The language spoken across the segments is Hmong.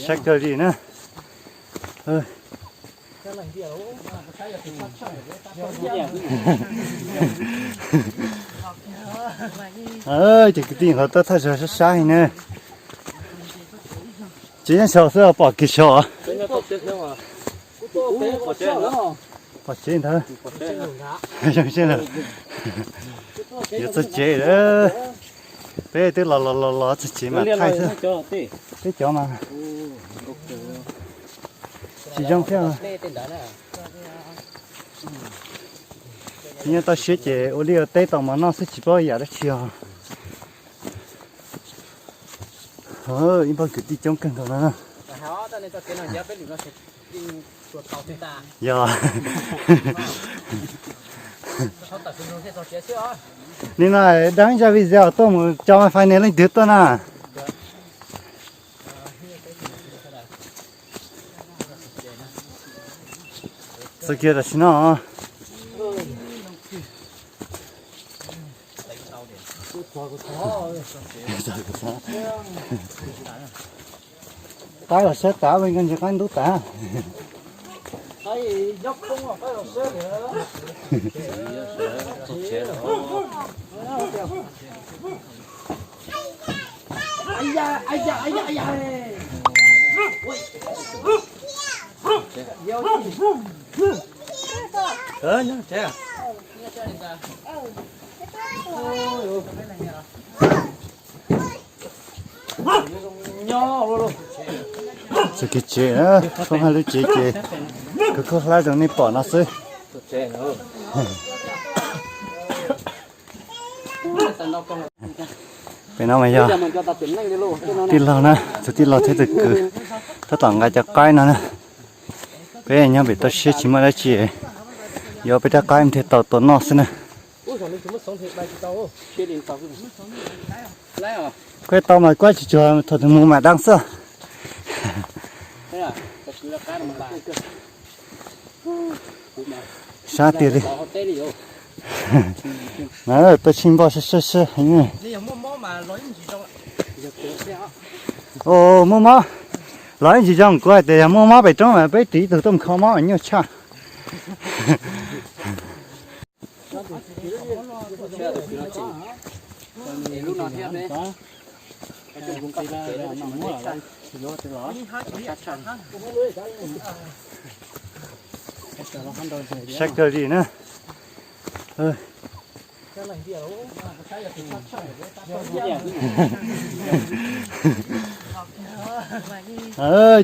Saib kawg li na. Ces kwv tij hluas tuaj thaj zog sab sab heev na. Tsis nyob saud xwb pom kiag saud. Pom tsev ntawd. Zoo siab lawm. Yuav txog tsev lawm. Peb twb los los los los txog tsev mam thaij xwb. Peb cov mas tsis zoo thiab. Tsis nyob toj siab ces ua liaj ua teb tau mov noj xwb tsis paub yam dab tsi os. Ib npawg kwv tij coob kawg nkaus no. Yog. Nim no deev zaj video tuaj mus tso wifi ne leej twg tuaj na. Txog kiag tam sim no. Qaib los sab tas, nkauj ntsis qaib ntub tas. Txog kiag tsev, txog hauv lub tsev ces kuv khaub hlab zoo nej pom no xwb. Pem no mas yog tij laug na, tus tij laug thiab tus kwv tab tom nqa cov qaib no na. Peb nyob pem toj siab tsis muaj dab tsi, yuav peb rab qaib thiaj tau tua noj xwb na. Kuj tau mas kuj tsis tsuag thaum tus mus mam dab xwb. Sab tiag li. Tuaj tsheej npoj sab sab sab heev. Muaj mob los ib ntsis zoo, kuv hais tias yog muaj mob pem roob mas peb ris ib tug tuaj mus kho mob mas nyuaj tshaj. Saib kawg li na.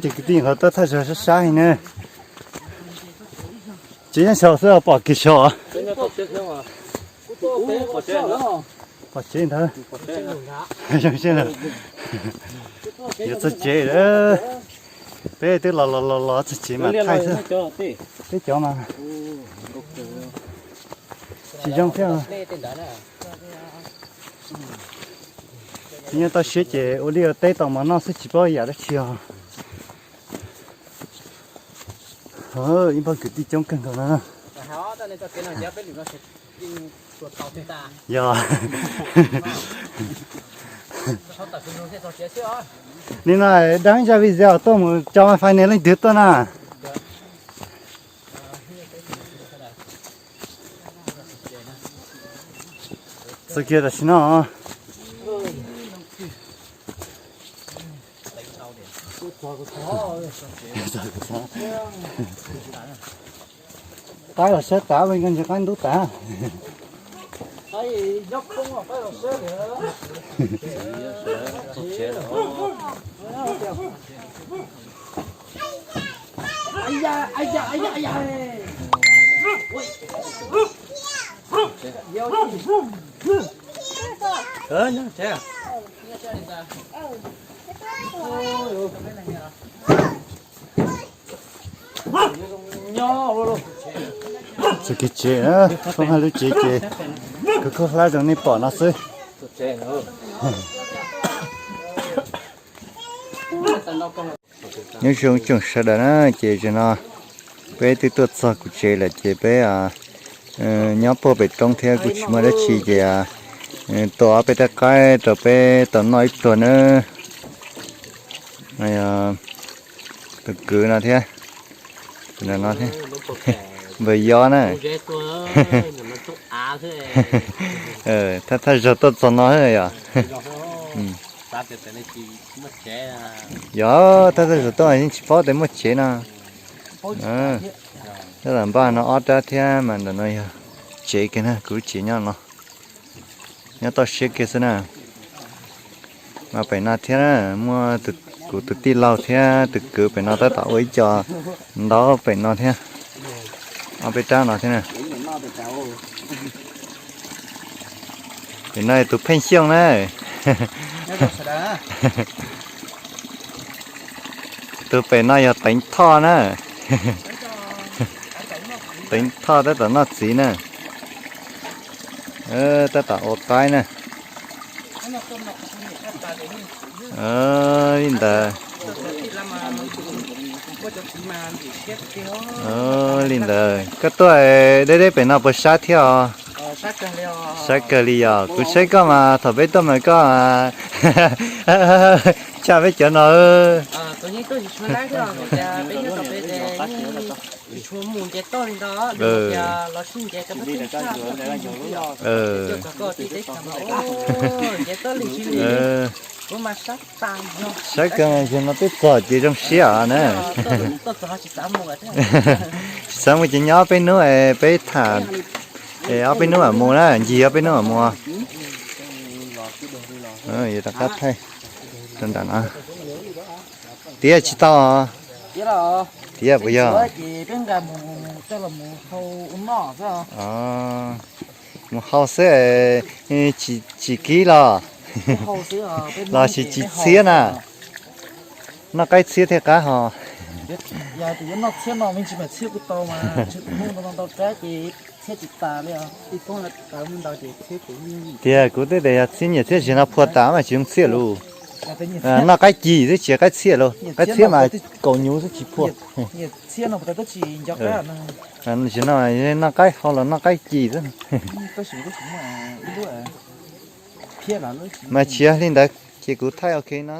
Ces kwv tij hluas tuaj thaj zog sab sab heev na. Tsis nyob saud xwb pom kiag saud. Pom tsev ntawd. Zoo siab lawm. Yuav txog tsev lawm. Peb twb los los los los txog tsev mam thaij xwb. Peb cov mas tsis zoo thiab. Tsis nyob toj siab ces ua liaj ua teb tau mov noj xwb tsis paub yam dab tsi os. Ib npawg kwv tij coob kawg nkaus no. Yog. Nim no deev zaj video tuaj mus tso wifi ne leej twg tuaj na. Txog kiag tam sim no. Qaib los sab tas, nkauj ntsis qaib ntub tas. Txog kiag tsev, txog hauv lub tsev ces kuv khaub hlab zoo nej pom no xwb. Nyob zoo tsoom sawv daws na, ces zaum no peb twb tuaj txog kuv tsev lawm ces peb nyob puag pem roob thiab kuj tsis muaj dab tsi ces tua ob peb rab qaib rau peb tau noj ib pluag nawb. Tus kwv no thiab, tus no thiab, npawg Yob na. Thaj thaj zaug tuaj txog no yom. Yog, thaj thaj zaug tuaj yeej tsis paub tias muaj tsev no. Tab tom npaj no ob rab thiab mas ntawm no yog tsev kiag na, kuv lub tsev nyob no, nyob toj siab kiag xwb na. Mas pem no thiab na, muaj kuv tus tij laug thiab tus kwv pem no tab tom ua ib co ntaub pem no thiab, ob peb rab no thiab na. Pem no tus Pheej Xyooj na. Tus pem no yog Teev Thoj na. Teev Thoj tab tom noj txiv na. Tab tom ua qaib na. Li ntawd, li ntawd koj tuaj deb deb pem no puas sab thiab os? Sab kawg li yog. Kuv saib koj mas thaum peb tuaj mas koj tshaj peb cov no. Saib kawg, yog no twb txog ces zoo siab os na. Tsis xav mus ces nyob ob peb hnub, peb tham, ob peb hnub mam mus na, ncig ob peb hnub mam mus. Yuav rov qab thaij rau nram no. Tiav tsis tau. Tiav puas yog? Mus hau xwb, tsis kib los? Los sis tsis txhiab na? Noj qaib txhiab thiaj qab ho. Tiag, kuv twb tias yog txhiab, nyiam txhiab, tsis no phua tas mas tsis zoo txhiab lus. Noj qaib ci xwb tsis qaib txhiab lus, qaib txhiab mas kaus nyuv xwb tsis phua. Tsis no noj qaib hau los noj qaib ci xwb. Mas tsis yog li ntawd ces kuv thaij ok no.